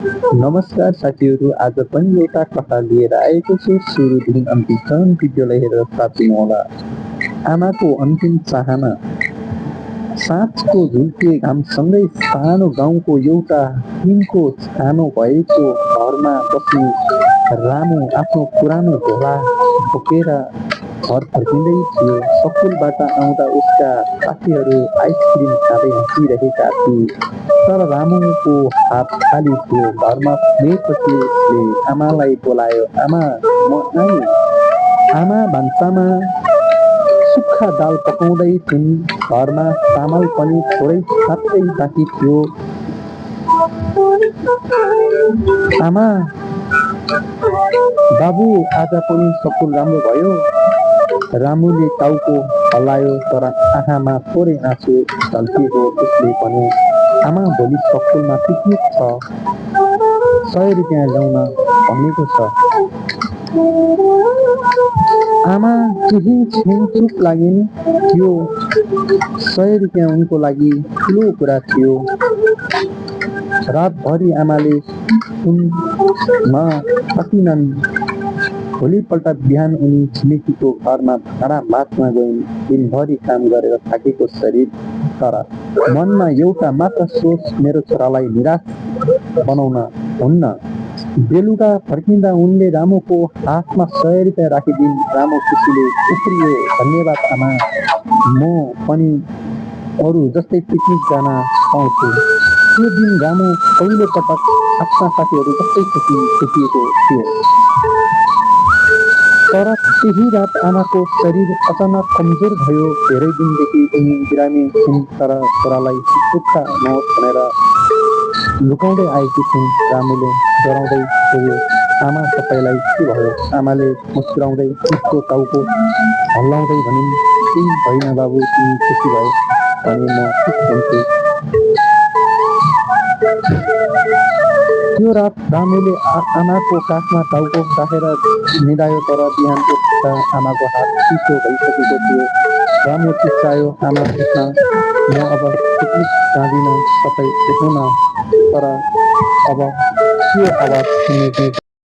नमस्कार साथीहरू, आज पनि एउटा कथा लिएर आएको छु। सुरुदेखि अन्तिमसम्म भिडियोलाई हेरेर साथ दिनुहोला। आमाको अन्तिम चाहना। साँझको झुल्के घामसँगै सानो गाउँको एउटा टिनको छानो भएको घरमा बस्ने रामु आफ्नो पुरानो झोला बोकेर घर फर्किँदै थियो। स्कुलबाट आउँदा उसका साथीहरू आइसक्रिम खाँदै हाँसिरहेका थिए, तर रामुको हात खाली थियो। घरमा पुगेपछि उसले आमालाई बोलायो, "आमा, म आएँ।" आमा भान्सामा सुक्खा दाल पकाउँदै थिइन्। घरमा चामल पनि थोरै मात्रै बाँकी थियो। "आमा, बाबु, आज पनि स्कुल राम्रो भयो?" रामुले टाउको हल्लायो, तर आँखामा थोरै आँसु झल्किएको उसले भन्यो, "आमा, भोलि स्कुलमा पिकनिक छ, 100 रुपियाँ ल्याउन भनेको छ।" आमा केही क्षण चुप लागिन्। त्यो 100 रुपियाँ उनको लागि ठुलो कुरा थियो। रातभरि आमाले सुन्न सकिनन्। भोलिपल्ट बिहान उनी छिमेकीको घरमा भाँडा माझ्न गइन्। दिनभरि काम गरेर थाकेको शरीर, तर मनमा एउटा मात्र सोच, मेरो छोरालाई निराश बनाउन हुन्न। बेलुका फर्किँदा उनले रामुको हातमा 100 रुपियाँ राखिदिन्। रामु खुसीले उफ्रियो, "धन्यवाद आमा, म पनि अरू जस्तै पिकनिक जान पाउँछु।" त्यो दिन रामु पहिलो पटक आफ्ना साथीहरू जस्तै खुसिएको थियो। तर त्यही रात आमाको शरीर अचानक कमजोर भयो। धेरै दिनदेखि उनी बिरामी थिइन्, तर छोरालाई दुःख नहोस् भनेर लुकाउँदै आएकी थिइन्। रामुले डराउँदै सोध्यो, "आमा, तपाईँलाई के भयो?" आमाले मुस्कुराउँदै उसको टाउको हल्लाउँदै भनिन्, "केही होइन बाबु, तिमी खुसी भए भने म खुस हुन्छु।" त्यो रात रामुले आमाको काखमा टाउको राखेर निदायो, तर बिहान उठ्दा आमाको हात चिसो भइसकेको थियो। रामु चिच्चायो, "आमा, उठ्न, म अब पिकनिक जाँदिन, तपाईँ उठ्नु न।" तर अब त्यो आवाज सुन्ने